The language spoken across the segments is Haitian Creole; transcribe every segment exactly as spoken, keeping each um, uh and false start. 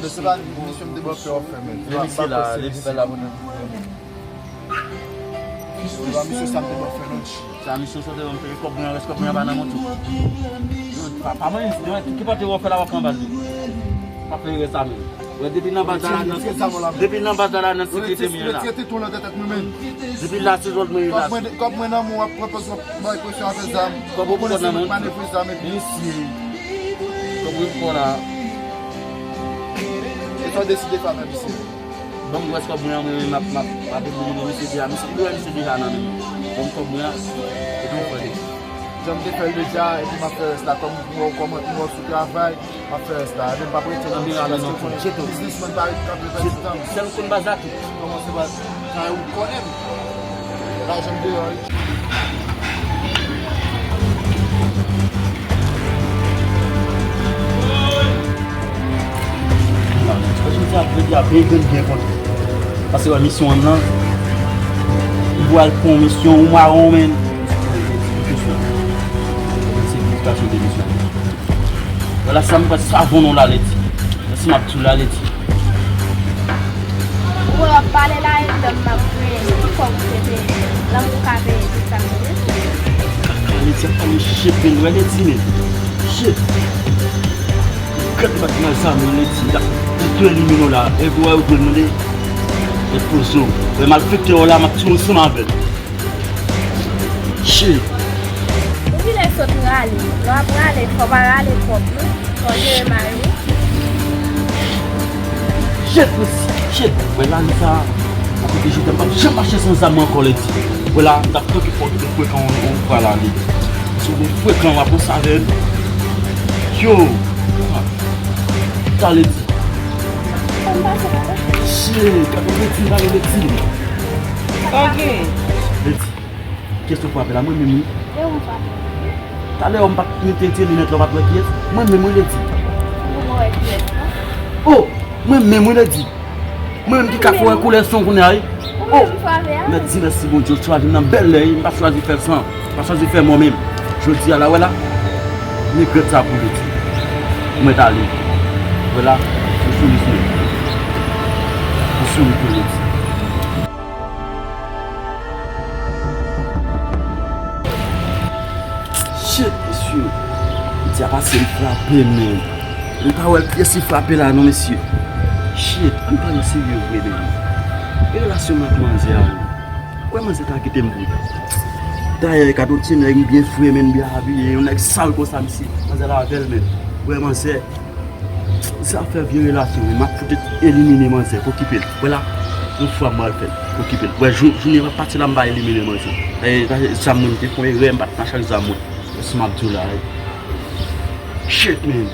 Se pa misyon m te ban fè w fè, men. Men misye la, li fè la pou nou. Se pa misyon sa m te ban fè, non. Sa misyon sa te ban fè, kòb mwen, rès kòb mwen pa nan mwen tou. Pa, pa mwen, ki pote w fè la w ap pran bal li. Pa fè erè sa, men. Wè, depi nan baz la, nan, depi nan baz la, nan sekirite m ye la. Retire tou nan tèt mwen, men. Depi la, se zòt mwen ye la. Kòb mwen, kòb mwen nan men w, w ap pran pòz w ap bay presyon avè zam. Kòb ou pran nan men w. Ou konnen se mwen k manevre zam epi. Mesye. Kòb ou pran la. E sa w deside fè avè misye. Ban m rès kòb mwen an, mwen menm, m ap, m ap, m ap di moun yo, misye deja, misye, yo wè misye deja nan men m. Ban m kòb mwen an, epi w fè li. Jan m te fè l deja, epi m ap fè rès la. Kòm m wè w kòman, m wè w sou travay, m ap fè rès la. Epi m p ap rete nan misye, paske w konnen biznismann pa ret kanpe pèdi tan. Sèl konn baz la tout. Kòmanse pa, sa ou konnen m. Lajan m deyò wi. Jodi a, jodi a, byen grenn, byen kontan. Paske wè misyon an nan, m pral pran yon misyon, yon mawon, men. Se yon misyon. Vwala sa m pa savon non la, Leti. Sa m ap di w la, Leti. Ou wè w ap pale la, e dam m ap peye. Ki fòm ou te peye? Lanmou ka peye tout sa m bezwen. Kaka, Leti ap pale shit, men. Wè, Leti, men. Shit. Gad m ap mal sa, men, Leti. L ap tou elimine w la. E pou wè ou dwe mande. E poze w. Wè, malfektè w la, m ap tiye w ansanm avè l. Shit. Ou vin lè sot rale. Lè w ap rale, fò w pa rale twòp, non. Fò w jere may ou. Shit, mesye, shit. Wè, Lalita, an kote je t'aime, m p ap janm mache san zam mwen ankò, Leti. Wè la, m t ap tanke fò w te frekan yon, yon fwa la, Leti. Si w te frekan, w ap ranse avè m. Yo. Talè di. Shit, gade yon Leti, gade yon Leti. Ok. Leti. Kiyès ou frape la? Mwen menm wi. E ou frape? Talè w m pa t mete ti linèt la, w pa t wè kiyès? Mwen menm wi, Leti. Ou pa wè kiyès, non? Oh! Mwen menm wi, Leti. Mwen menm ki ka fè wè koulè san kounye a wi. Ou menm ki frape a? Mèt di mèsi Bondye, ou chwazi m nan bèl lè wi, m pa chwazi fè l san, m pa chwazi fè mò menm. Jodi a la, wè la, m regrèt sa pou Leti. Ou mèt ale. Wè la, ou souri sou mwen. Ou souri pou Leti. Shit, mesye. Mesye a pase m frape, men. M pa wè l kiyès li frape la, non, mesye. Shit, ann pale serye vre, men. E relasyon m ak manzè a, men. Kwè manzè ta kite m vre. Dayè, gad yon ti nèg, m byen fre, men, m byen abiye. Yon nèg sal konsa, mesye. Manzè la avè l, men. Kwè manzè. Zafè vye relasyon, men m ap fout elimine manzè, pokipe l. Wè la, yon fwa m pral fè l, pokipe l. Wè, jou, jounen ap pati la, m pa elimine manzè. E, sa, sa mwen, m te fè yon erè, m pa t mache ak zam mwen. Wè, si m ap di w la, e. Shit, man.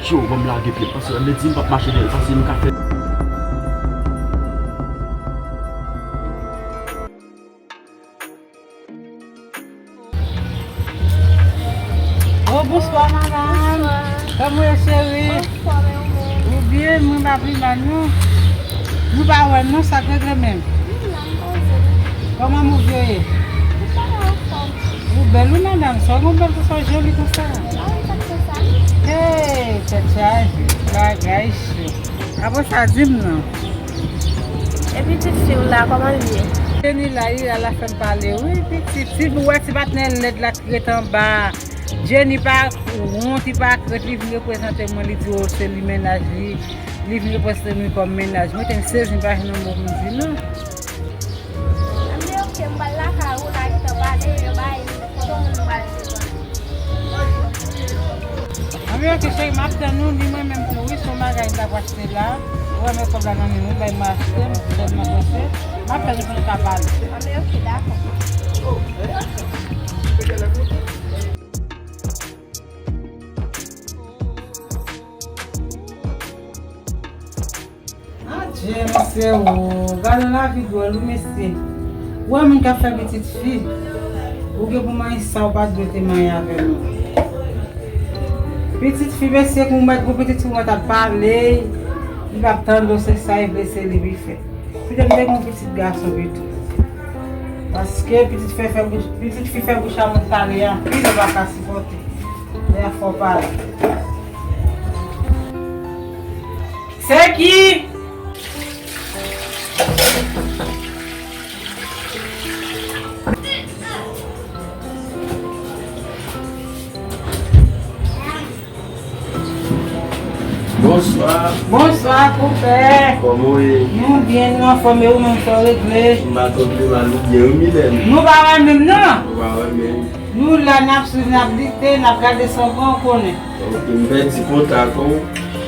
Yo, ban m lage pye m, paske lè di m p ap mache, paske m ka fè. Oh, bonswa, madam. Bonswa. Kòman w ye, cheri? Anfòm, e ou menm? Ou byen? Mwen pa pi mal, non. Nou pa wè, non, sa k regle menm? Hmm, la m poze. Kòman mouv yo ye? Tout bagay anfòm. Ou bèl, wi, madam. Sa w gen bèl konsa, joli konsa. A wi, sa k fè sa. Hey, tèt chaje. Bagay cho. Apre sa, di m non. E pitit fi w la, kòman l ye? Jenny la, li la, l ap fè m pale, wi, pitit. Si w wè ti patnè l lèd la ki ret anba a. Jenny pa wont, li pa krent, li vin reprezante mwen, li di, o, se li mennaj li. Li vin reprezante mwen kòm mennaj. Mwen te m sezi, m pa jwenn yon mo pou m di non. Anben, oke, m pral lakay ou la, gentan pale, yo bay, kote moun m pral se pral. Anben, oke, cheri, m ap tann ou, ni mwen menm tou, wi, se yon bagay m t ap achte la. Ou renmen kòb la nan men mwen, bay mwen achte, m tèlman prese. M ap tann ou pou nou ka pale. Anben, oke, dakò. Adje, mesye, o, gade lavi dwòl, wi, mesye. Ou wè moun k ap fè pitit fi, ou gen pou manyen sa ou pa t dwe te manyen avè l, non. Pitit fi, mesye, kou mèt gon pitit fi, ou mèt ap pale, li p ap tande w, se sa li vle, se li pou l fè. Pito m te gen yon pitit gason pito. Paske pitit fi fè bouch, pitit fi fè bouch a moun pale anpil, ou pa ka sipòte. Lè a fò pale. Se ki? Bonswa. Bonswa, konpè. Kòman w ye? Nou byen, nou anfòm, e ou menm, sa w regle? M pa twò pi mal, nou byen, wi, Milène? Nou pa wè menm, non. Nou pa wè menm. Nou la, n ap swiv, n ap lite, n ap gade sa w gen, w konnen. Ok, m pèdi kontak ou.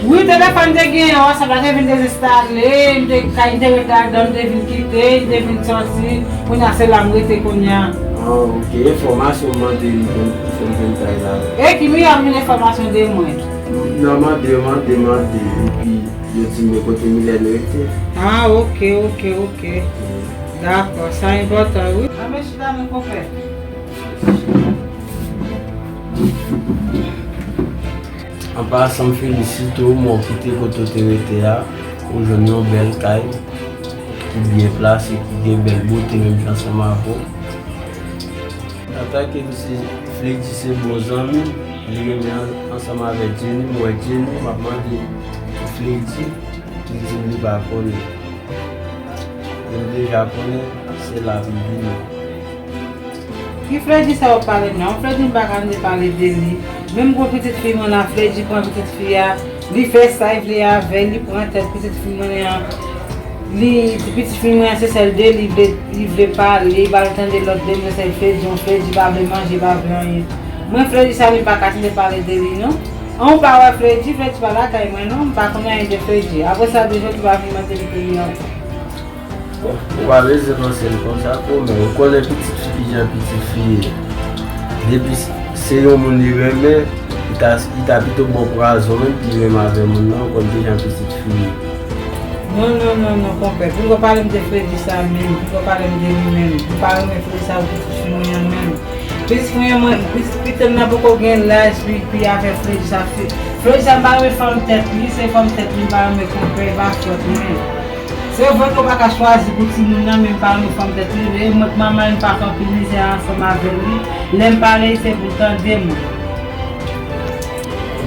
Wi, telefòn te genyen, WhatsApp la te vin dezenstale, m te kay, m te ret ladan, m te vin kite, m te vin sòti. Kounye a, se la m rete kounye a. Ah, ok, enfòmasyon m mande m pou m vin kay la. E ki moun ap vin enfòmasyon de mwen? Non, mande, mande, mande. Epi, yo di m men kote Milène rete. Ah, ok, ok, ok. Dakò, sa enpòtan, wi. Anben, chita, men konpè. An pasan, m felisite w, men w kite kote w te rete a, ou jwenn yon bèl kay ki byen plase, ki gen bèl bote menm jan ansanm avè w. Antanke misye Fredi se bon zanmi m, li renmen an-, ansanm avèk Jenny, m wè Jenny, m ap mande pou Fredi, li di m li pa konnen. E m deja konnen, se la pou l vini. Ki Fredi sa w ap pale m la? Yon Fredi m pa ka tande pale de li. Menm gwo pitit fi mwen la, Fredi pran pitit fi a, li fè sa l vle avè l, li pran tèt pitit fi mwen an. Li di pitit fi mwen an se sèl de li vle, li vle pale, li pa vle tande lòt demoiselle Fredi, yon Fredi pa vle manje, pa vle anyen. Mwen Fredi sa li m pa ka tande pale de li non. An ou pa wè Fredi, Fredi pa lakay mwen non, m pa konnen anyen de Fredi. Apre sa de Jodi pa vin mande li pou li ankò. Bon, ou pa bezwen panse l konsa, kòmè, ou konnen pitit fi kijan pitit fi ye. Depi s-, se yon moun li renmen, li ta, li ta pito ba w pwazon menm, li renmen avè moun nan, ou konn kijan pitit fi ye. Non, non, non, non, konpè. Pinga w pale m de Fredi sa menm, pinga w pale m de li menm. Ou pa renmen Fredi sa pou pitit fi mwen an menm. Pitit fi mwen, pitit, pitit nan poko gen laj pou, pou avè Fredi sa. Fredi sa m pa renmen fanm tèt li, se fanm tèt li m pa renmen konpè, e pa fòt mwen. Se vre ke w pa ka chwazi pou timoun nan, men m pa renmen fanm tèt li. E mwen k manman l, m pase anpil mizè ansanm avè li. Lè m pale, se pou l tande m.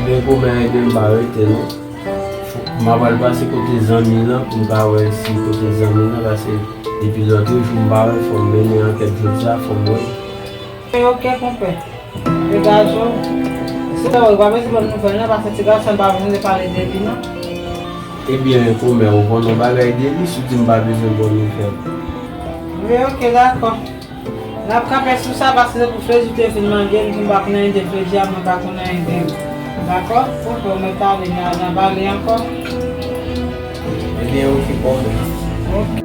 Ebyen, kòmè, ebyen, m pa rete non. M ap al pase kote zanmi lan pou m ka wè si kote zanmi lan, paske depi lòt jou m pa wè, fò m mennen ankèt jodi a, fò m wè. Ok, konpè. Degaje w. Se sa w pa bezwen bon nouvèl non, paske ti gason pa bezwen pale de li non. Ebyen, kòmè, ou konn yon bagay de li, si w di m pa bezwen bon nouvèl. Wi, ok, dakò. N ap kanpe sou sa, paske se pou Fredi te vin mande m, m pa konn anyen de Fredi a, mwen pa konn anyen de li. Dakò? Konpè, mwen t ale, n a, n a pale ankò. Ebyen, ok, konpè. Ok.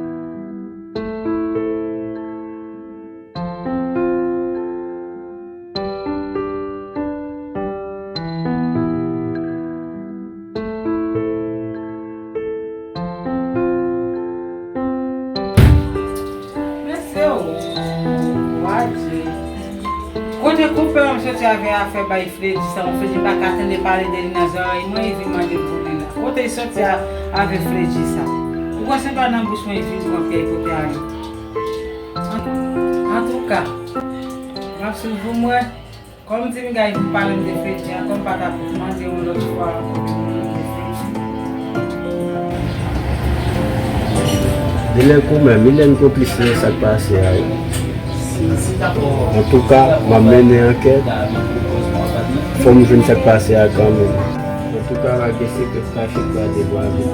Men se ou. Wa Dye. Kote konpè an soti avè afè bay Fredi sa, Fredi pa ka tande pale de li nan zòrèy mwen, li vin mande pou li la. Kote l soti a, avè Fredi sa? Ou kwè se pa nan bouch mwen li vin pran pyè kote ale? An, antouka, m ap swiv ou m wè. Kòm di m gay pou pale m de Fredi ankò, m pa t ap mande yon lòt fwa ankò pou pale m de Fredi. Genlè kòmè, Milène konplis nan sa k pase a wi. Antouka, m ap mennen ankèt. Fò m jwenn sa k pase a kanmenm. Antouka, pa gen sekrè k kache pou gade bwa vèt.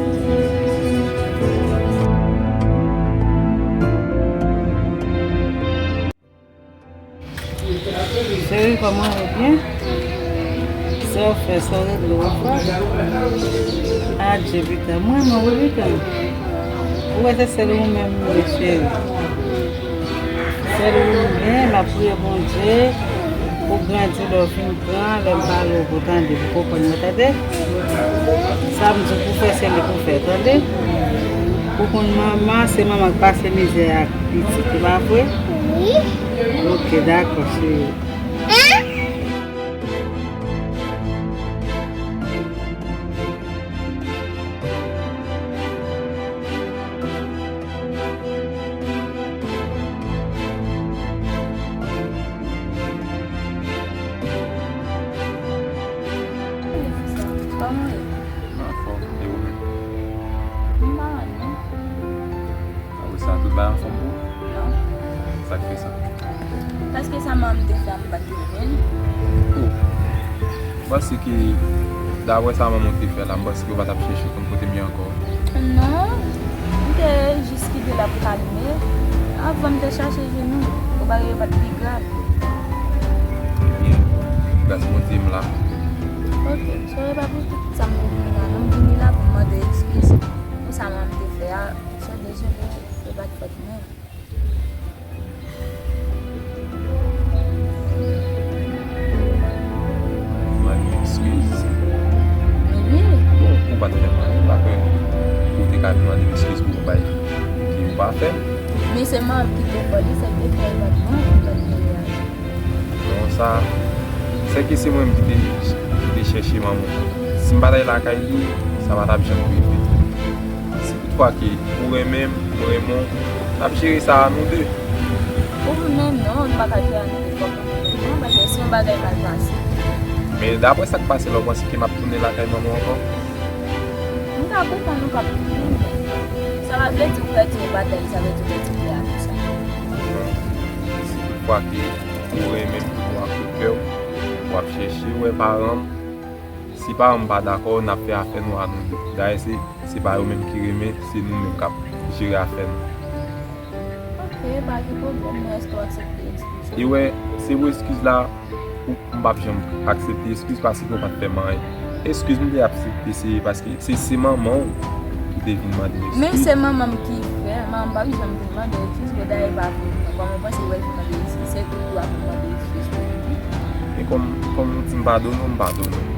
Cheri, kòman ou byen? Sa w fè, sa w regle, w ap fè? Adje, pitit, mwen, mwen, wi, pitit. Ou wè se sèl ou menm, wi, cheri. Sèl ou menm, m ap priye Bondye pou grandi lè w fin gran, lè m pale w pou tande, pou konprann mwen, tande? Sa m di w pou fè, se li pou fè, tande? Pou konn manman, se manman k pase mizè ak pitit, se pa vre? Wi. Ok, dakò, cheri. Kòman w ye? M anfòm, e ou menm? Paske sa manman m te fè a, m pa t renmen l. Oh. M panse ke, daprè sa manman w te fè la, m panse ke w pa t ap chèche konn kote m ye ankò. Non, m te jis kite l ap kalme. Avan m te chache jwenn ou, ou bagay yo pa t pi grav. Ebyen, gras Bondye m la. Ok, so e pa pou tout sa m te vini la, non, m vini la pou m mande eskiz pou sa manman m te fè a. So dezole, se pa t fòt mwen. Mande eskiz. Wi. Bon, ou pa t fè mal. M pa kwè ou te ka vin mande m eskiz pou yon bagay ke ou pa fè. Men se manman m ki te fè li, sa k te fè li pa t bon, li pa t bon reyaji. Non, sa, sèke se mwen menm ki te, ki te chèche manman w. Si m pa t al lakay li, sa pa t ap janm rive. Si toutfwa ke ou renmen m, mwen renmen w, n ap jere sa a nou de. Ou menm non, nou pa ka jere a nou de, fòk nou renmen non, paske se yon bagay mal pase. Men daprè sa k pase la, ou panse ke m ap tounen lakay manman w ankò? M ka konprann ou p ap tounen, men sa pa vle di ou pèdi yon batay, sa vle di ou pèdi kè a konsa. Si toutfwa ke ou renmen m tout bon ak tout kè w, w ap chèche wè paran m. Si paran m pa dakò, n ap fè afè nou a nou de. Dayè, se, se pa yo menm ki renmen, se nou menm k ap jere afè nou. Ok, pa gen pwoblèm, men èske w aksepte eskiz la? E wè, se pou eskiz la, ou, m p ap janm aksepte eskiz paske ou pa t fè m anyen. Eskiz m te aksepte, se paske se, se manman w ki te vin mande m eskiz. Men se manman m ki fè, manman m pa janm vin mande eskiz, men dayè pa vin, kòman w panse w vin mande eskiz, se tout dwa pou mande eskiz pou li. E kòm, kòm ou di m padone w, m padone w.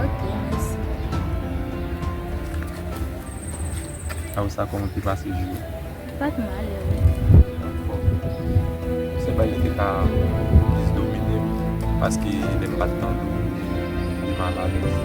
Ok, mèsi. Apre sa, kòman w te pase jou? Pa t mal, wi. Dakò. Se bagay ki te ka plis domine m, paske lè m pa t tande w, m te malalèz.